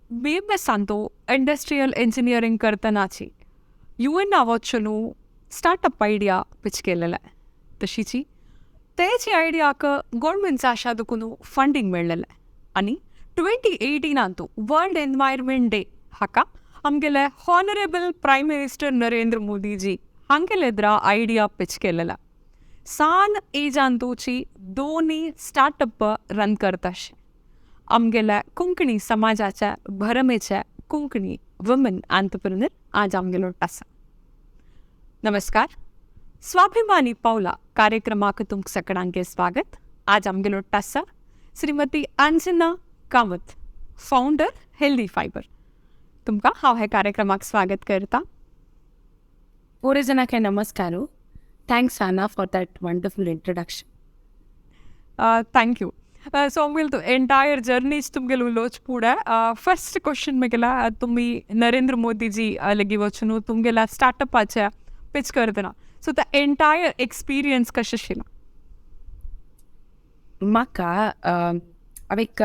BMS Antu industrial engineering करतनाची युएना वचून startup idea pitch केलेले. तशीची तेची आयडियाक गोल्डमॅन आशा दुकून फंडींग मेळ्ळेलें आनी 2018 वर्ल्ड एनवायरमेंट डे हाका आमगेले honourable prime minister Narendra Modiji हांगेले आयडिया पिच केलेला. सान एजांतूची दोनी स्टार्टअप रन करताशे आमगेल्या कोंकणी समाजाच्या भरमेच्या कोंकणी वुमन आंतरप्रिनर आज आमगेलो आसा. नमस्कार, स्वाभिमानी पावला कार्यक्रमाक तुमकां सगळ्यांके स्वागत. आज आमगेलो आसा Shrimati Anjana Kamat, founder Healthy Fibre. तुमकां हांव ह्या कार्यक्रमाक स्वागत करता. ಪೂರ ಜನಕ್ಕೆ ನಮಸ್ಕಾರ. Thanks, Sana, for that wonderful introduction. Thank you. So आमगेलो एंटायर जर्नीच तुमगेलो उलोवच फुडें. फर्स्ट क्वेश्चन म्हगेला, तुमी नरेंद्र मोदीजी लगी वचून तुमगेल्या स्टार्टअपाचे पिच करतना सो the entire experience कशें आशिल्लो? म्हाका हांव एक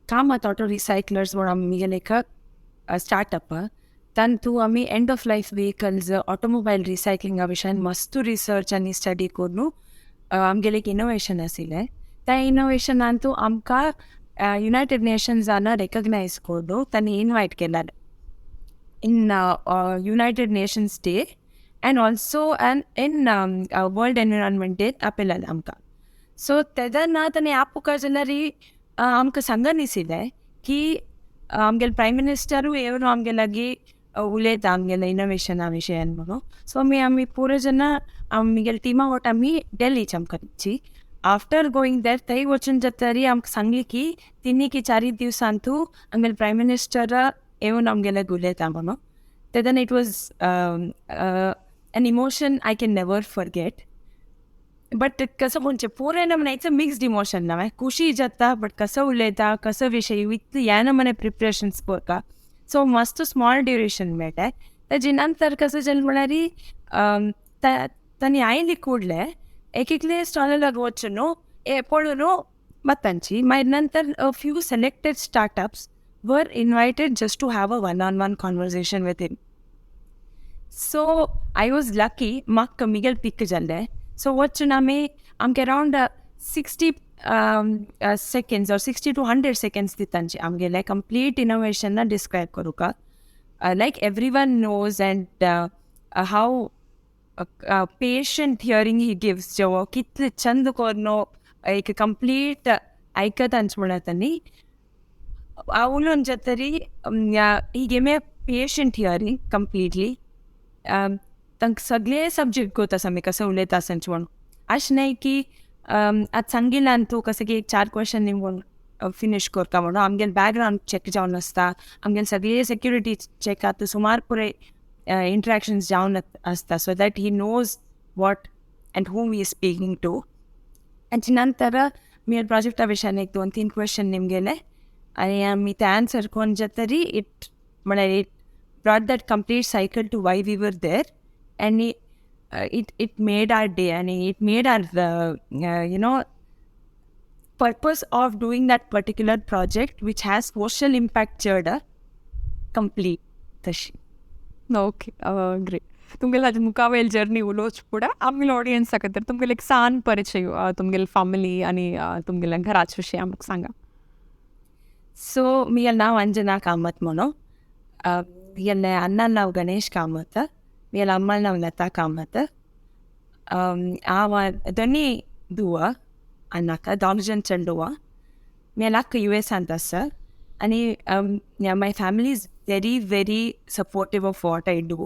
कामत ऑटो रिसायकलर्स म्हूण आमगेलें एक स्टार्टअप. तांतू आमी end of life vehicles, automobile रिसायकलिंगा विशयान मस्त रिसर्च आनी स्टडी करून आमगेलें एक इनोवेशन आशिल्लें. त्या इनोवेशनांतू आमकां युनायटेड नेशन्सान रेकग्नायज करून तांणी invite केलालें in United Nations Day and also and in World Environment Day आपयलालें आमकां. सो तेन्ना ताणें आपोवका जाल्यार आमकां सांगन दिशिल्लें की आमगेले प्रायम मिनिस्टरूय येवन आमगे लागीं उलयता आमगेले इनोवेशना विशयान म्हणून. सो आमी पुरो जेन्ना आमगेले टिमा वट आमी डेल्ही चमकची. आफ्टर गोईंग there, थंय वचून जातरी आमकां सांगली की तिनी की चारी दिवसांतू आमगेले प्रायम मिनिस्टर येवन आमगेले उलयता म्हणून. तेन्ना it was an emotion I can never forget. But कसं म्हणजे पूर्ण म्हणे it's a mixed emotion ना. मागीर खुशी जाता, बट कसं उलयता, कसो विशय इतलें ह्या नमुने प्रिपरेशन्स करता. सो मस्त स्मॉल ड्युरेशन मेळटा. ताजे नंतर कसं जालें म्हळ्यार, तांणी आयली ಕೂಡಲೇ एक एकले स्टॉलाक वचून न्हू पळोवन वतांची. मागीर नंतर few selected startups were invited just to have a one on one conversation with him. So I was lucky, म्हाका मिगेल पीक जाल्लें. सो वचून आमी आमकां around 60 seconds or 60 to 100 seconds दितांची आमगेलें कंप्लीट इनोवेशन डिस्क्रायब करूंक. Like everyone knows and how patient hearing he gives, जेव्हा कितले चंद करून एक कंप्लीट आयकतांच म्हणा. तांणी उलोवन जातरी he gave me a patient hearing completely. तांकां सगळे सब्जेक्ट गोत आसा आमी कसं उलयता आसतना म्हणून. अशें न्हय की आतां सांगिल्ल्यान तूं कसं की एक चार क्वेश्चन निमून फिनीश करता म्हणून. आमगेले बॅकग्रावंड चॅक जावन आसता, आमगेले सगळे सेक्युरिटी चॅक आतां सुमार पुराय इंट्रॅक्शन्स जावन आसता, so that he knows what and whom he speaking to. आनी नंतर मी प्रोजेक्टा विशयान एक दोन तीन क्वेश्चन निमगेले आनी आमी ते आन्सर करून जातरी it म्हळ्यार it brought that complete cycle to why we were there and it made our day and it made our purpose of doing that particular project, which has social impact चड, complete तशी. Okay, great. तुमगेले ताजे मुखावेल journey उलोवच फुडें आमगेले ऑडियन्सा खातीर तुमगेले एक सान परिचय, तुमगेले फॅमिली आनी तुमगेल्या घराचे विशय आमकां सांगा. सो म्हगेलें नांव अंजना कामत म्हणून. म्हगेलें अण्णा नांव गणेश कामत, म्हगेलें अम्मा नांव लता कामत. हांव दोनी धुव अण्णाक, दोग जाण चेडवां. म्हगेलें अक्का युएसांत आसा आनी my family is very very supportive of what I do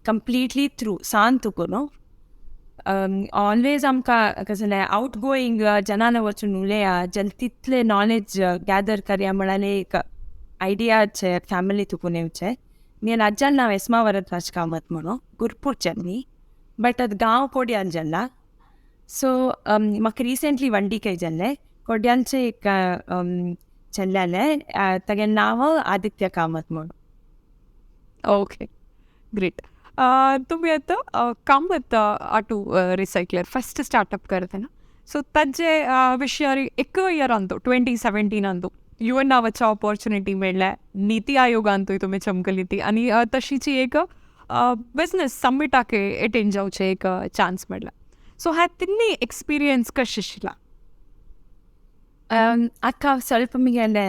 completely through सान तुका न्हू. ऑलवेज आमकां कसलें आवट गोईंग जनान वचून उलया जल तितलें नॉलेज गॅदर करया म्हळ्यार एक आयडियाचे फॅमिली तुकून येवचें. म्हगेलें आज्यान नांव एस्मा वरदराज कामत म्हणून, गुरपूरचें न्ही, बट आतां गांव कोड्याल जाल्ला. सो म्हाका रिसेंटली वंडिकै जाल्लें. कोड्यालचें एक चेडलें, तागेलें नांव आदित्य कामत म्हणून. Okay, great. तुमी आतां Kamat auto recycler first startup करतना सो ताजे विशयार एक year Antu 2017 Antu UN वचच्या opportunity मेळ्ळ्या, निती आयोगांतूय तुमी चमकली ती आनी तशीची एक बिझनेस समिटाक एटेंड जावचे एक चान्स मेळ्ळा. सो ह्या तिन्ही एक्सपिरियन्स कशें आशिल्ला? अक्का, ಸ್ವಲ್ಪ मिगेले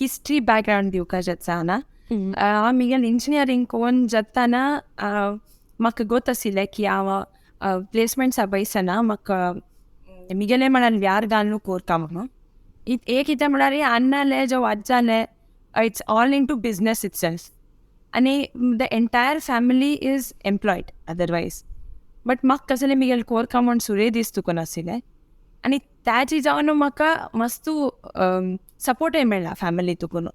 हिस्ट्री बॅकग्रावंड दिवका जाता ना. हांव मिगेल इंजिनियरींग कोन्न जाताना म्हाका गोत आशिल्लें की हांव प्लेसमेंट्सा बैसना, म्हाका मिगेले म्हळ्यार व्यार घालून कोरता म्हणून. एक कितें म्हळ्यार अण्णाले जो आज्जाले, it's all into business itself आनी the entire family is employed otherwise, but म्हाका कसलें मिगेल कोरका म्हूण सुरे दीस तुका नाशिल्लें आनी ताजी जावन म्हाका मस्तू सपोर्टय मेळ्ळा फॅमिली तुकून.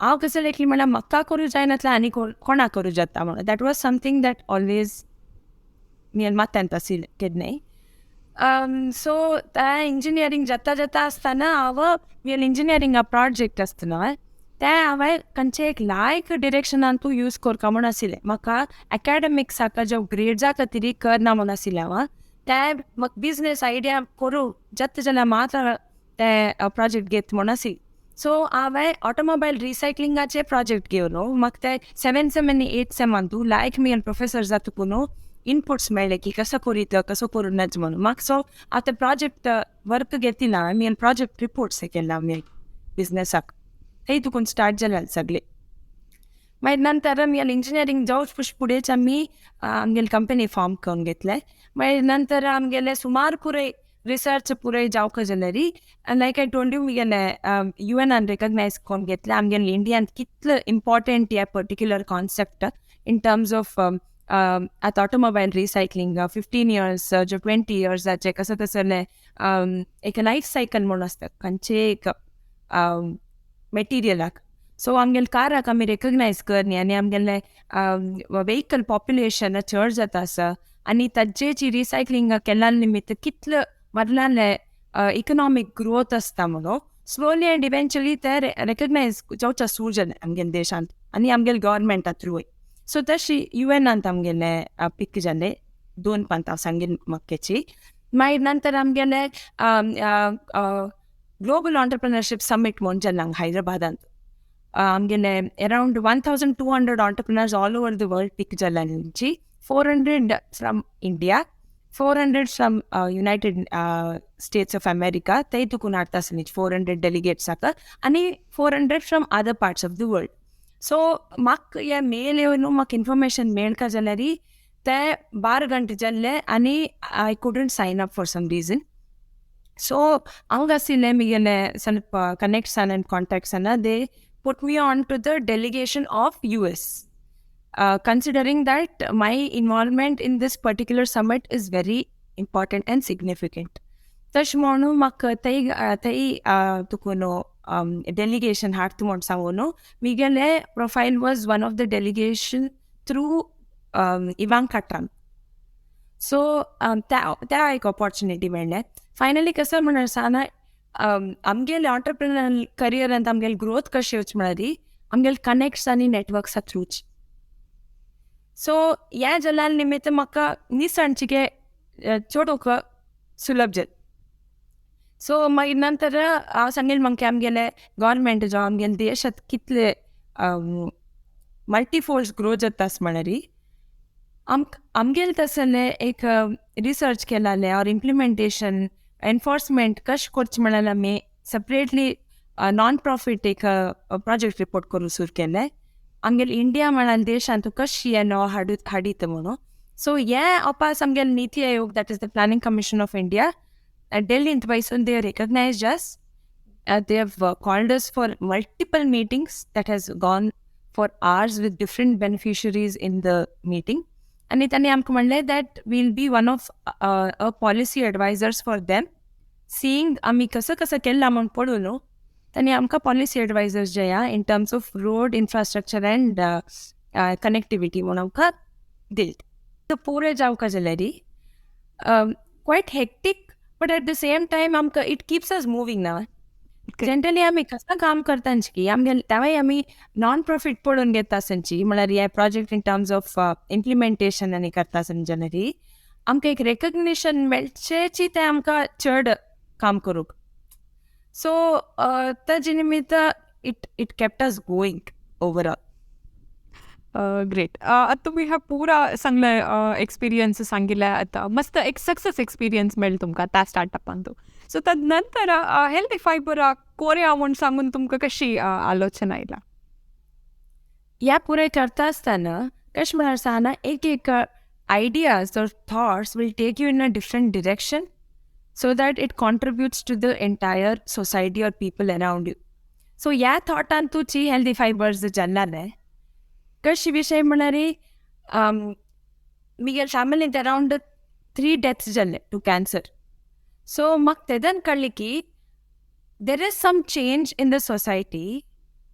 हांव कसं लेखली म्हणल्यार म्हाका करूं जायनातलें आनी कोणाक करूं जाता म्हणून. That was something that always म्हज्या माथ्यांत आशिल्लें केन्नाय. सो तें इंजिनियरींग जाता जाता आसतना हांव म्हगेलें इंजिनियरींग प्रोजेक्ट आसता न्हय, तें हांवें खंयचे एक लायक डिरेक्शनान तूं यूज करता म्हूण आशिल्लें. म्हाका एकाडेमिक्साक जो ग्रेड्सा खातीर करना म्हूण आशिल्लें हांव तें. म्हाका बिजनेस आयडिया करूं जाता जाल्यार मात्र तें प्रोजेक्ट घेत म्हूण आशिल्लें. सो हांवें ऑटोमोबायल रिसायकलिंगाचे प्रोजेक्ट घेवन म्हाका ते सेवन सेम आनी एट सेमान तूं लायक मी प्रोफेसर तुकून इनपुट्स मेळ्ळे की कसो करीत, कसो करूं नज म्हणून. म्हाका सो हांव ते प्रोजेक्ट वर्क घेतिना, मी प्रोजेक्ट रिपोर्ट्स केला आमी बिजनेसाक. थंय तुकून स्टार्ट जालें सगळें. मागीर नंतर आमी इंजिनियरींग जावच पुश फुडेंच आमी आमगेली कंपनी फॉर्म करून घेतले. मागीर नंतर आमगेले सुमार पुराय रिसर्च पुराय जावंक जाल्यार, लायक I told you, मुगेले युएनान रेकग्नायज करून घेतले आमगेले इंडियान कितले इम्पॉर्टंट हे particular concept in terms of आतां ऑटोमोबायल रिसायकलिंग 15 इयर्स जो 20 इयर्साचे कसं तसलें एक लायफ सायकल म्हणून आसता खंयचे एक मटेरियलाक. सो आमगेले काराक आमी रेकग्नायज करनी आनी आमगेले वेहिकल पॉप्युलेशन चड जाता आसा आनी ताजेची रिसायकलिंग केल्या निमित्त कितले मदल्याले इकनॉमीक ग्रोथ आसता म्हणून स्लोली अँड इवेंच्युअली ते रेकग्नायज जावच्या सुरू जालें आमगेले देशांत आनी आमगेले गव्हर्मेंटा थ्रू. सो तशी युएनांत आमगेले पीक जाले दोन पंत हांव सांगीन मक्केची. मागीर नंतर आमगेले ग्लोबल ऑन्टरप्रिनरशीप समिट म्हूण जालें हांगा हैदराबादांत. आमगेले around 1200 entrepreneurs all over the world pick जाल्यांची, 400 from India, 400 from United States of America. ते तुकून हाडटा आसली 400 डेलिगेट्स आतां आनी 400 from other parts of the world. So म्हाका हे मेल येवन म्हाका इन्फॉर्मेशन मेळका जाल्यार ते 12 घंटे जाल्ले आनी I couldn't sign up for some reason. So हांगा आशिल्लें म्हगेले ಸ್ವಲ್ಪ कनेक्ट्सान आनी कॉन्टेक्ट्सान, they put me on to the delegation of US, considering that my involvement in this particular summit is very important and significant. तशें म्हणून म्हाका थंय थंय तुका न्हू डेलिगेशन हाडटा म्हूण सांगू न्हू, म्हगेले profile was one of the delegation through Ivanka Trump. So त्या त्या एक ऑपॉर्च्युनिटी मेळ्ळें. फायनली कसं म्हणून सांग, आमगेले ऑन्टरप्रिनर करियरांत आमगेले ग्रोथ कशें येवचे म्हळ्यार आमगेले कनेक्ट्स आनी नेटवर्क्सा थ्रूच. सो ह्या जाल्या निमित्त म्हाका निसणचिके चोडूंक सुलभ जालें. सो मागीर नंतर हांव सांगेल म्हाका आमगेले गव्हर्मेंट जावं आमगेले देशांत कितले मल्टीफोल्ड्स ग्रो जाता म्हळ्यार आमगेले तसले एक रिसर्च केलाले ऑर इम्प्लिमेंटेशन एनफोर्समेंट कशें करचें म्हळ्यार आमी सेपरेटली नॉन प्रॉफीट एक प्रोजेक्ट रिपोर्ट करूंक सुरू केलें, आमगेले इंडिया म्हळ्यार देशांत कशी हें लॉ हाडू हाडीत म्हणून. सो हें अपास आमगेले NITI Aayog, that is the Planning Commission of India, डेल्हींत बैसून they recognize us. They have called us for multiple meetings that has gone for hours with different beneficiaries in the meeting. आनी तांणी आमकां म्हणलें that we'll be one of a policy advisors for them, seeing आमी कसं कसं केलां म्हूण पळोवन न्हू तांणी आमकां पॉलिसी एडवायजर्स जे आहा in terms of road infrastructure and connectivity म्हूण आमकां दिले. पुरें जावंक जाल्यार quite hectic, but at the same time आमकां it keeps us moving ना. जनरली आमी कसं काम करता की आमगे तेवाय आमी नॉन प्रॉफीट पळोवन घेता आसची म्हळ्यार हे project in terms of implementation आनी करता आसतना जाल्यार आमकां एक रेकग्निशन मेळचेची तें आमकां चड काम करूंक. सो ताजे निमित्त it kept us going overall. Great. आतां तुमी हा पुरा सांगले, एक्सपिरियन्स सांगिल्ले, आतां मस्त एक सक्सेस एक्सपिरियन्स मेळ्ळो तुमकां त्या स्टार्टअपान. सो तद नंतर हेल्दी फायबर कोरया म्हूण सांगून तुमकां कशी आलोचना आयला? ह्या पुराय करता आसतना कशें म्हळ्यार आसतना एक एक ideas or thoughts will take you in a different direction so that it contributes to the entire society or people around you. So ह्या थॉटान तुची हेल्दी फायबर्स जल्लाले. कशी विशय म्हळ्यार मिगेल फॅमिलींत अरावंड थ्री डेथ्स जाल्ले टू कॅन्सर. सो म्हाका तेदन कळ्ळें की there is some change in the society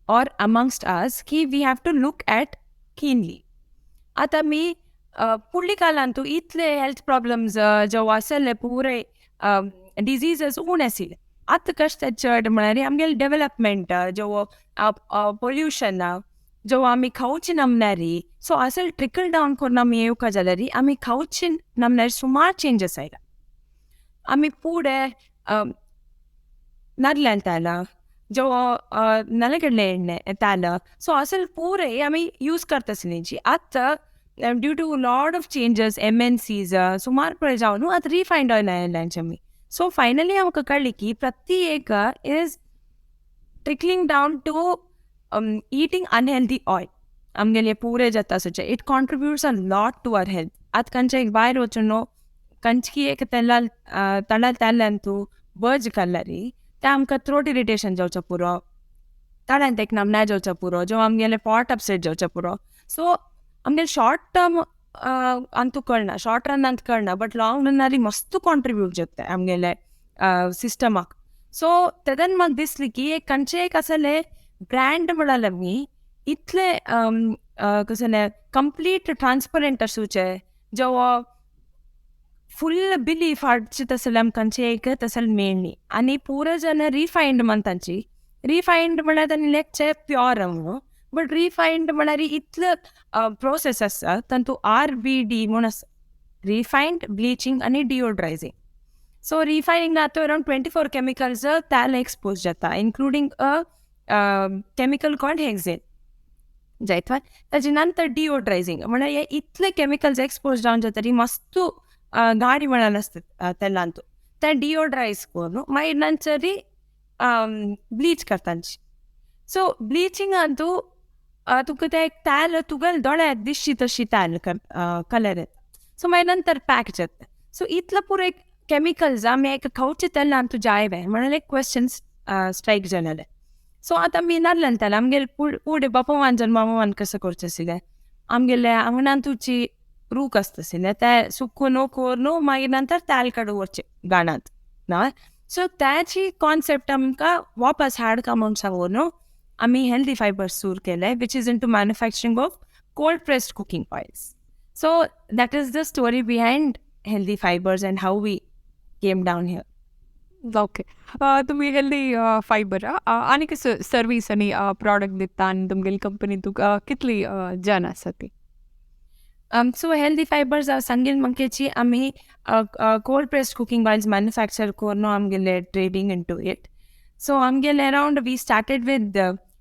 or amongst us की we have to look at keenly. आतां मी फुडल्या काळांत इतले हेल्थ प्रॉब्लम्स जो आसले, पुरे डिजीजस उण आशिल्ले. आतां कशें तें चड म्हळ्यार आमगेले डेवलपमेंट जो, पोल्युशन जो आमी खावचे नमनारी, सो असल ट्रिकल डावन करून आमी येवका जाल्यार आमी खावचे नमनारी सुमार चेंजस आयला. आमी फुडें नाल्ल्यान ताला जो नलगडले एಣ್ಣೆ ताल, सो असल पुरे आमी यूज करता आसली. आतां due to lot of changes, MNCs सुमार पळय जावन न्हू आतां रिफायंड ऑयल आयलें आमी. सो फायनली आमकां कळ्ळें की प्रति एक is trickling down to eating unhealthy oil. आमगेले पुरे जाता आसूचे, it contributes a lot to our health. आतां खंयच्या एक भायर वचून न्हू कंचकी एक तेला तळा तेलान तूं बज खाल्यारी तें आमकां थ्रोट इरिटेशन जावचो पुरो, तळ्यांत एक नामना जावचो पुरो, जो आमगेले पोट अपसेट जावचो पुरो. सो आमगेले शॉर्ट टर्म अंतू कळना, शॉर्ट रनांत कळना, बट लॉंग रनारी मस्त कॉन्ट्रिब्यूट जाता आमगेले सिस्टमाक. सो तेदन म्हाका दिसलें की एक खंयचें एक आसलें ब्रँड म्हळ्यार आमी इतले कसलें कंप्लीट ट्रान्सपरंट आसूचें, जो फुल बिलीफ हाडचे तसलें आमकां खंयचें एक तसलें मेळ्ळी. आनी पुरो जाल्यार रिफायंड म्हणटाची, रिफायंड म्हळ्यार तांणी लेखचें प्योर म्हणून, बट रिफायंड म्हळ्यार इतलो प्रोसेस आसा तातूंत, RBD म्हूण आसा, रिफायंड, ब्लिचींग आनी डिओड्रायझींग. सो रिफायनिंग आतां अरावंड 24 केमिकल्स तेल एक्सपोज जाता, including a chemical called hexane जायत. ताजे नंतर डिओड्रायझींग म्हळ्यार हे इतले केमिकल्स एक्सपोज जावन जातरी मस्त गाडी म्हळ्यार आसता तेलांतू, ते डिओड्रायज करून मागीर नंतर ब्लीच करतांची. सो ब्लिचिंगांतू तुका ते तेल तुगेले दोळ्याक दिसची तशी तेल कलर येता. सो मागीर नंतर पॅक जाता. सो इतलो पुरो एक केमिकल्स आमी एक खावचे तेलान तुज्या आयवे म्हणल्यार एक क्वेश्चन स्ट्रायक जालेलें. सो आतां आमी नाल्ल्यान तेल आमगेले पुढे बापमान जन मामान कसं करचें आशिल्लें, आमगेले आंगणान तुची रूख आसता आशिल्ले, ते सुकून करून मागीर नंतर तेल काडून व्हरचे गाणांत ना. सो त्याची कॉन्सेप्ट आमकां वापस हाडका म्हूण सांगून आमी हेल्दी फायबर्स सुरू केले, which is into manufacturing of cold pressed cooking oils. So that is the story behind Healthy Fibers and how we came down here. Okay, तुमी हेल्दी फायबर आनी कसो सर्वीस आनी प्रॉडक्ट दिता आनी तुमगेली कंपनी तुका कितली जन आसा ती? So Healthy Fibers सांगील मंकेची आमी cold pressed cooking oils manufacture करून आमगेले ट्रेडींग इंटू it. सो आमगेले around we started with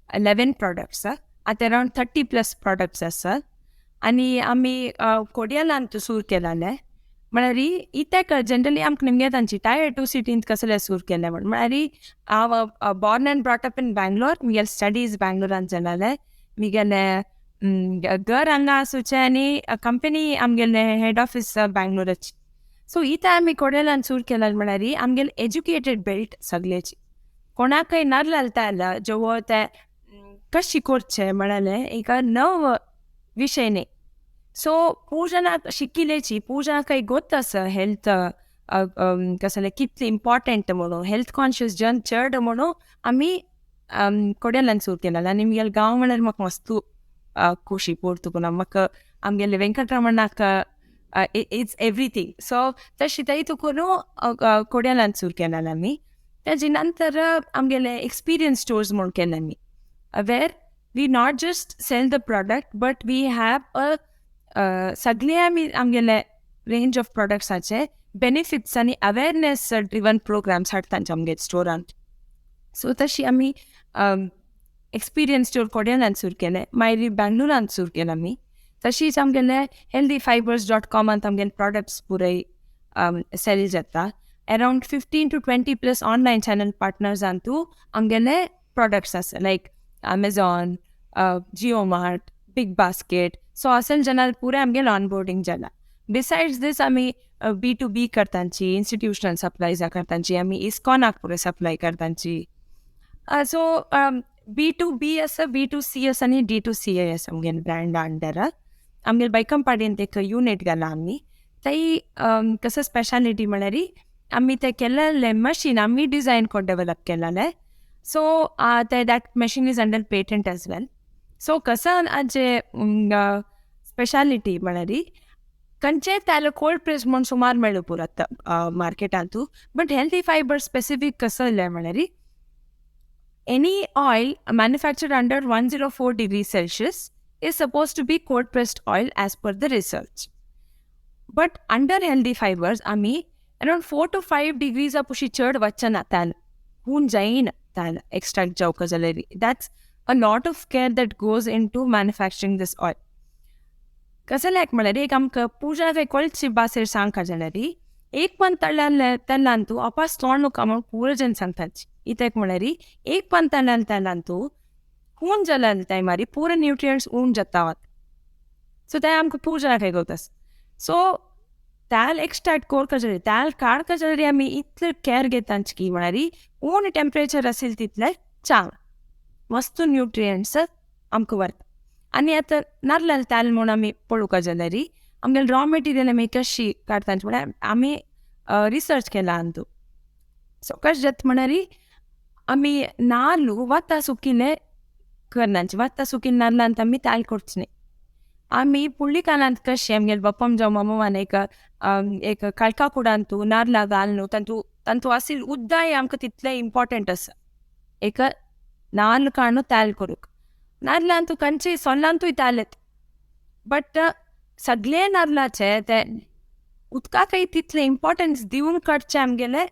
11 products, आतां अरावंड 30 प्लस प्रोडक्ट्स आसा. आनी आमी कोडियालांत सुरू केलाले. म्हळ्यार इत्याक जनरली आमकां निमगे तांची टायर टू सिटींत कसले सुरू केले म्हण, म्हळ्यार हांव born and brought up in Bangalore. मुगेले स्टडीज बँगलोरान जालाले, मुगेले घर हांगा आसूचें आनी कंपनी आमगेले हेड ऑफीस बँगलोराची. सो इतां आमी कोडेलान सुरू केला म्हळ्यार आमगेले एज्युकेटेड बेल्ट सगळ्याची, कोणाकय नाल्ल आला जो ते कशी करचे म्हळ्यार एक नव विशय न्ही. सो पूर शिकिलेची, पूर काही गोत आसा हेल्थ कसलें कितलें इम्पॉर्टंट म्हणून, हेल्थ कॉन्शियस जन चड म्हणून आमी कोडेलान सुरू केला. आनी मुगेलो गांव म्हळ्यार म्हाका मस्तू खुशी पोर्तुगुना, म्हाका आमगेले वेंकटरमणाक it's everything. सो तशी थंय तुकून कोड्यालान सुरू केला आमी. ताजे नंतर आमगेले एक्सपिरियन्स स्टोर्स म्हूण केले आमी, where we not just sell the product but we have a सगळे आमी आमगेले रेंज ऑफ प्रोडक्ट्साचे बेनिफिट्स आनी अवेरनेस ड्रिवन प्रोग्राम्स हाडटा आमगे स्टोरांत. सो तशी आमी एक्सपिरियन्स स्टोर कोड्यालान सुरू केलें, मागीर बँगलोरान सुरू केलें आमी. तशीच आमगेले हेल्दी फायबर्स डॉट कॉमांत आमगेले प्रॉडक्ट्स पुराय सेल जाता. Around 15 to 20 plus online channel पार्टनर्सांतू आमगेले प्रॉडक्ट्स आसा, like Amazon, Jio Mart, Big Basket. So असेल जनाल पुराय आमगेले ऑनबोर्डिंग जाला. बिसायड्स दीस आमी बी टू बी करतांची, इन्स्टिट्युशनल सप्लायज करतांची, आमी इस्कॉनाक पुराय सप्लाय करतांची. सो बी टू बी आसा, बी टू सी आसा आनी डी टू सी आसा आमगेले ब्रँड अंडर. आमगेले बैकंपाडीन एक युनीट घाला आमी. थंय कसं स्पेशालिटी म्हळ्यार आमी ते केल्ले मशीन आमी डिजायन करून डेव्हलप केलेले. सो ते that machine is under patent as well. So कसं आमचे स्पेशालिटी म्हळ्यार खंयचेय तेल कोल्ड प्रेस म्हूण सुमार मेळू पुरो आतां मार्केटांतू, बट हेल्दी फायबर स्पेसिफीक कसं इल्लें म्हळ्यार any oil manufactured under 104 degrees Celsius is supposed to be cold pressed oil as per the research. But under Healthy Fibers, आमी around 4 to 5 degrees पुशी चड वचना तेल, हून जायना तेल एक्स्ट्रॅक्ट जावका जाल्यार. That's a lot of care that goes into manufacturing this oil. कसं लायक म्हळ्यार एक आमकां पुजा काही कळची भाशेर सांगका जाल्यार एक पण तळ्याले तेलान तूं अपास तोंड म्हूण पुरो जण सांगताची. इत्याक म्हळ्यार एक पण तळ्यान तेलान तूं हून जाल्यार टायमार पुरो न्युट्रियंट्स हून जाता. सो ते आमकां पुजा काय करता. सो तेल एक्स्ट्रॅक्ट करता जाल्यार, तेल काडका जाल्यार आमी इतले केअर घेतांची की म्हळ्यार उण टेम्परेचर असेल तितलें चांग मस्त न्युट्रियंट्स आमकां वरता. आनी आतां नाल्लाल तेल म्हूण आमी पळोवंक जाल्यार आमगेले रॉ मटेरियल आमी कशी काडटा म्हळ्यार आमी रिसर्च केला अंतू. सो कशें जाता म्हळ्यार आमी नाल्ल वता सुकिल्ले करनाचे, वता सुकिल्ले नाल्लांत आमी तेल करचे न्ही. आमी पुर्ली काळांत कशें आमगेले बाप्पम जावं मामा एक एक काळखा कुडांतू नाल्ला घाल न्हू, तांतू तांतू आशिल्लें उद्दाय आमकां तितलें इम्पॉर्टंट आसा एक नाल्ल काडून तेल करूंक. नाल्लांतू खंयचे सोल्लांतूय तेल येता, बट सगळे नाल्लाचे ते उदकाकय तितलें इम्पॉर्टन्स दिवन काडचें आमगेलें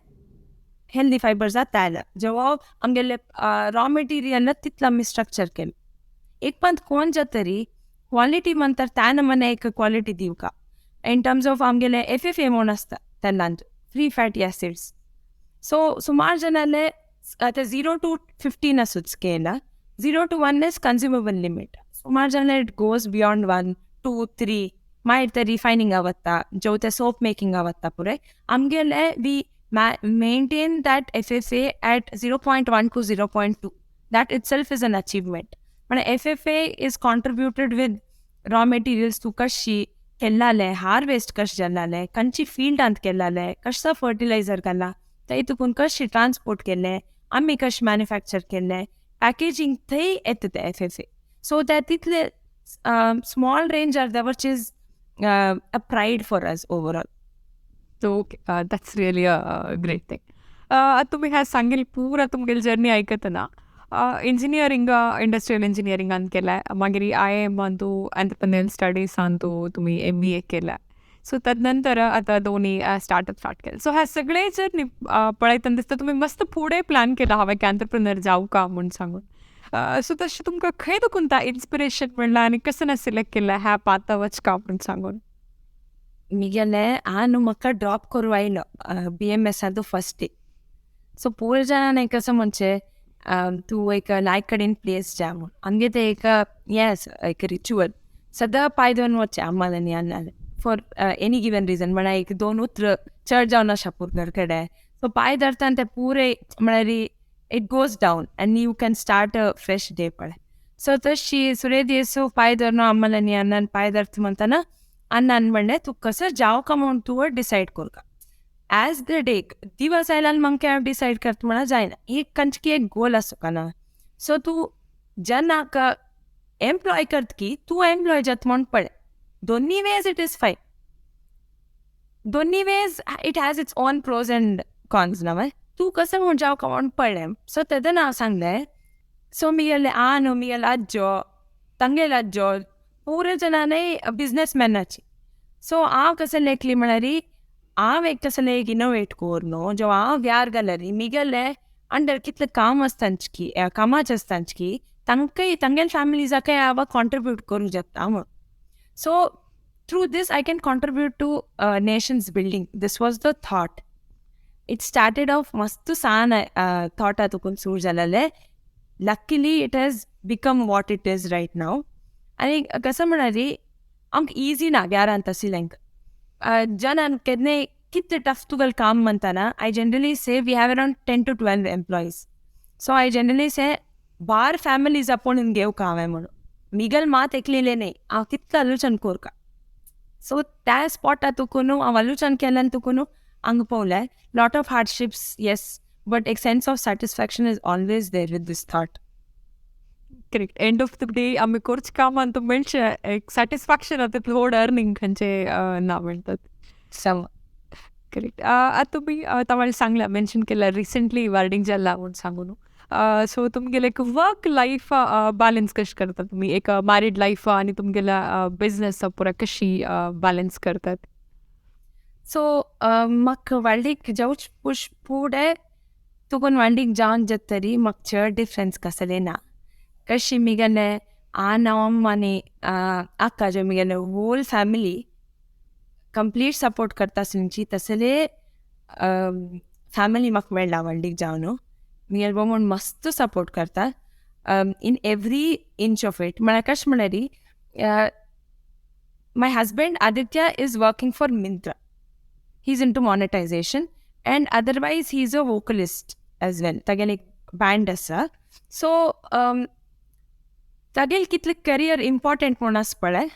हेल्दी फायबर्सा तेल जेव्हा आमगेले रॉ मटेरियल तितलें आमी स्ट्रक्चर केलें. एक पंत कोण जातरी क्वालिटी म्हणटात त्या नमने एक क्वालिटी दिवका इन टर्म्स ऑफ आमगेले एफ एफ ए म्हूण आसता तेलांत, फ्री फॅटी एसिड्स. सो सुमार जनाले आतां 0 two 15 आसूच scale, 0 to 1 is consumable limit. सुमार जाणां it goes beyond 1, 2, 3. मागीर ते रिफायनिंगा वता, जेव ते सोप मेकिंगा वता पुराय. आमगेले we maintain that FFA at 0.1 to 0.2. That itself is an achievement. पण FFA is contributed with raw materials. तूं कशी केल्लाले, हार्वेस्ट कशें जाल्लाले, खंयची फिल्डांत केल्लाले, कसो फर्टिलायझर घाला, थंय तुकून कशें ट्रान्सपोर्ट केल्लें, आमी कशें मॅन्युफॅक्चर केल्लें, पॅकेजींग, थंय येता ते एफ एफ ए. सो ते तितले small range are, which is a pride for us overall. So that's really a great thing. तुमी ह्या सांगेल पुरा तुमगेली जर्नी आयकतना इंजिनियरींग, इंडस्ट्रियल इंजिनियरिंगान केलाय, मागीर I I am अंतू एंटरप्रेन्युअल स्टडीज तुमी एम बी ए केलाय. सो तदनंतर आतां दोनी स्टार्टअप स्टार्ट केलें. सो ह्या सगळे जर्नी पळयतना दिसता तुमी मस्त फुडें प्लॅन केला हांवें की एंटरप्रेन्युअर जावका म्हूण सांगून. सो तशें तुमकां खंय दुखून ता इन्स्पिरेशन म्हणलां आनी कसं ना सिलेक्ट केलां ह्या पाथा वचका म्हूण सांगून? मिगेले हांव म्हाका ड्रॉप करूं आयलो बी एम एसांतू फर्स्ट डे. सो पोर जाणां कसं म्हणचें तूं एक लायक कडेन प्लेस जा म्हूण. आमगे तें एक हें आसा, एक रिच्युअल, सदां पांय धुवन वचचें अम्माल आनी अण्णाले फॉर एनी गिवन रिजन, म्हळ्यार एक दोन उतर चड जावन आसा पूर घर कडेन. सो पांय धरता आनी ते पुरे म्हळ्यार it goes down and you can start a fresh day पळय. सो तशी सुरे दीस पांय धरून अम्माल आनी अण्णान पांय धरता म्हणटना अण्णान म्हणलें, तूं कसं जावका म्हूण तूं डिसायड करका. ॲज the day दिवस आयला आनी म्हाका हांव डिसायड करता म्हणल्यार जायना. एक खंयची एक गोल आसूंक ना. सो तूं जेन्ना एम्प्लॉय करता की तूं एम्प्लॉय जाता म्हूण पळय, दोन्ही ways it is fine, दोन्ही ways it has its own pros and cons न्हय. तूं कसं म्हूण जावका म्हूण पळय. सो तेन्ना हांव सांगलें. सो मिगेले आ न्हू, मिगेले आज्जो, तांगेले आज्जो पुरे जणांनी बिजनेसमॅनाची. सो हांव कसं लेखली म्हळ्यार हांव एक तसलें एक इनोवेट कोर न्हू, जो हांव व्यार घाल्यार मिगेले अंडर कितले काम आसता की कामाच आसता की तांकांय तांगेले फॅमिलीजाकय हांव कॉन्ट्रिब्यूट करूं शकता म्हणून. So through this I can contribute to nation's building. This was the thought. It started off मस्त सान थॉट तुकून सुरू जालेले. Luckily it has become what it is right now. आनी कसं म्हणाली, आमकां इजी ना घरांत तसलेंक जनान केन्नाय कितले टफ तुगेलें काम म्हणटाना, I generally say we have around 10 to 12 employees. So I generally say bar families आपोवन घेव काम आहे म्हणून. मिगल मात एकलेले न्ही, हांव तितलो आलोचन कोरका. सो त्या स्पॉटा तुकून हांव आलोचन केल्यान तुकून हांगा पावलें. Lot of hardships, yes, but एक sense of satisfaction is always there with this thought. Correct. End of the day आमी करचे कामान तो मेळचें एक सॅटिस्फॅक्शन आतां, तितलें व्हड अर्निंग खंयचें ना म्हणटात. Some correct. आतां तुमी आतां सांगला, मेन्शन केला, रिसेंटली वेडिंग जाला म्हूण सांगून. सो तुमगेले एक वर्क लायफ बॅलन्स कशें करता तुमी? एक मॅरीड लायफ आनी तुमगेल्या बिजनस पुरा कशी बॅलन्स करतात? सो म्हाका व्हडलीक जावच पुश फुडें तुकून व्हडलीक जावन जातरी म्हाका चड डिफरन्स कसलें ना. कशी मिगेले आन आनी अक्का जो मिगेले होल फॅमिली कंप्लीट सपोर्ट करता सुनची, तसले फॅमिली म्हाका मेळ्ळा. व्हडलीक जावन मिगेले बोव म्हूण मस्त सपोर्ट करता in every inch of it. म्हळ्यार कशें म्हळ्यार, my husband Aditya is working for Myntra. He is into monetization and otherwise he is a vocalist as well. तागेले एक बँड आसा. सो तागेले कितले करियर इम्पॉर्टंट म्हूण आसा पळय,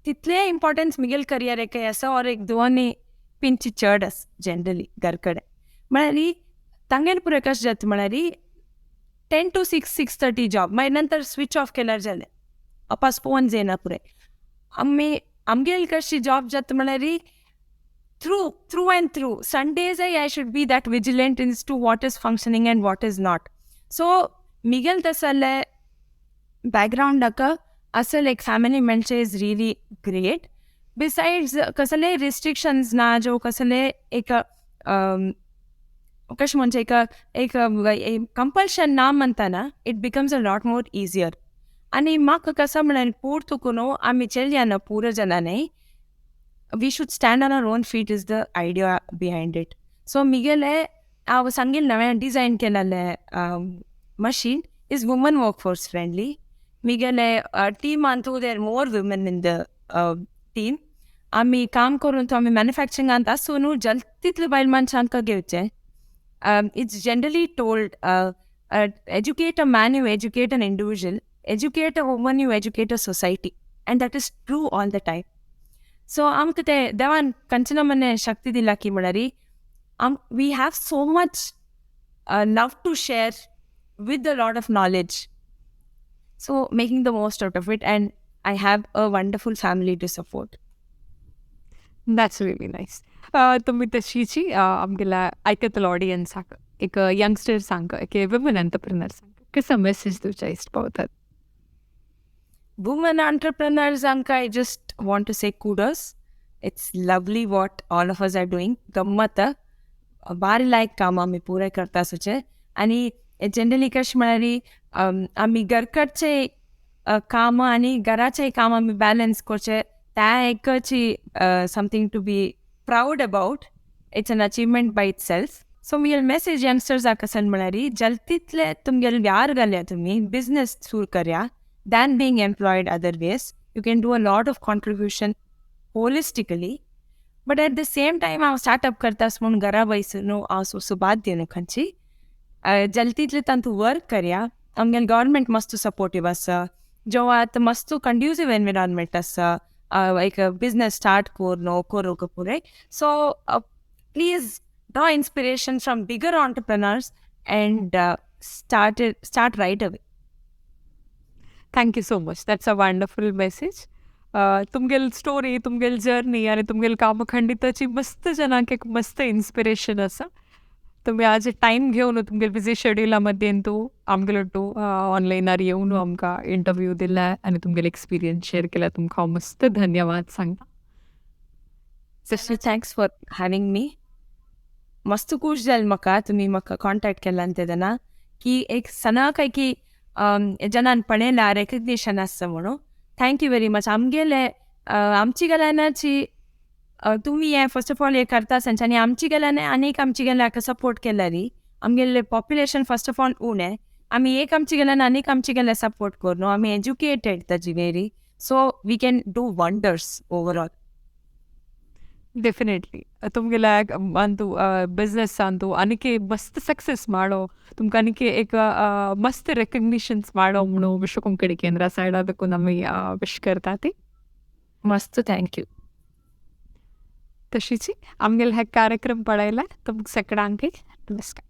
तितलें इम्पॉर्टन्स मिगेल करियर एकय आसा ऑर एक दोनी पिंच चड आसा जनरली घर कडेन. म्हळ्यार तांगेले पुराय कशें जाता म्हळ्यार, 10 to 6, 6:30 job, मागीर नंतर स्विच ऑफ केल्यार जालें, अपास फोन येना पुराय. आमी आमगेली कशी जॉब जाता म्हळ्यार through and through. Sundays I should be that vigilant as to what is functioning and what is not. So Miguel तसले बॅकग्रावंडाक असल एक फॅमिली मेळचे is really great. Besides कसले रिस्ट्रिक्शन्स ना, जो कसले एक कशें म्हणचें, एक एक कंपल्शन ना म्हणटाना, it becomes a lot more easier. आनी म्हाका कसो म्हळ्यार पूर तुका न्हू आमी चलयान पुरो जाणां, we should stand on our own feet is the idea behind it. So मिगेले हांव सांगील नवें डिजायन केलेलें machine is woman work force friendly. मिगेले टिमान there more women in the team. आमी काम करून तो आमी मॅन्युफॅक्चरिंगांत आसूं न्हू, जल तितले बायल मनशांक घेवचें. It's generally told, educate a man, you educate an individual; educate a woman, you educate a society. And that is true all the time. So आमकां ते देवान कंचना मने शक्ती दिला की म्हळ्यार आम we have so much love to share with a lot of knowledge. So making the most out of it, and I have a wonderful family to support. That's really nice. तुमी तशीची आमगेल्या आयकतलो ऑडियन्साक, एक यंगस्टर्सांक, एक वुमन एंटरप्रिनर्सांक कसो message दिवच्या इश्ट पावतात? Women entrepreneurs, Anka, I just want to say kudos. It's lovely what all of us are doing. गम्मत बारी लायक काम आमी पुराय करता आसूचे. आनी जनरली कशें म्हळ्यार, आमी घरकडचे काम आनी घराचे काम आमी बॅलन्स करचे, त्या एकची something to be proud about. It's an achievement by itself. So म्हगेले मेसेज यंगस्टर्साक आसा म्हळ्यार, जल्तीतले तुमगेले व्यार घालया, तुमी बिजनस सुरू करया than being employed other ways. You can do a lot of contribution holistically. But at the same time, हांव startup करतास म्हूण घरा बैसून न्हू हांव सुबाद दिवन खंयची. जल्तीतले तांतू वर्क करया. आमगेले गव्हर्मेंट मस्त सपोर्टीव आसा, जो आतां मस्त कंड्युसीव एनविरोनमेंट आसा एक बिजनस स्टार्ट कर न्हू करूंक पुराय. So please draw inspiration from bigger entrepreneurs and start right away. Thank you so much. That's a wonderful message. तुमगेल स्टोरी, तुमगेल जर्नी आनी तुमगेल काम खंडिताची मस्त जनांक एक मस्त इन्स्पिरेशन आसा. तुमी आज टायम घेवन तुमगेल बिजी शेड्युला मध्येन तूं आमगेलो टू ऑनलायनार येवन आमकां इंटरव्यू दिला आनी तुमगेले एक्सपिरियन्स शेअर केला, तुमकां हांव मस्त धन्यवाद सांगता. Thanks for having me. मस्त खूश जालें म्हाका तुमी म्हाका कॉन्टेक्ट केला तेन्ना की एक सना काय की जनान पळयला, रेकग्निशन आसता म्हणून. Thank you very much. आमगेले आमची गेल्यानाची तुमी हें फर्स्ट ऑफ ऑल हें करता सांचे आनी आमची गेल्यान आनीक आमची गेल्याक सपोर्ट केल्यारी आमगेले पॉप्युलेशन फर्स्ट ऑफ ऑल उणें. आमी एक आमची गेल्यान आनीक आमची गेल्यार सपोर्ट करून आमी एज्युकेटेड ताजी, so we can do wonders overall. Definitely तुमगेले अंतू बिझनेस अंतू आनीक मस्त सक्सेस ಮಾಡೋ, तुमकां आनीक एक मस्त रेकग्निशन्स ಮಾಡೋ म्हणून विश्व केंद्र सायडाकून आमी विश करता ती. मस्त, thank you. तशीच आमगेले हे कार्यक्रम पळयला तुमकां सगळ्यांक नमस्कार.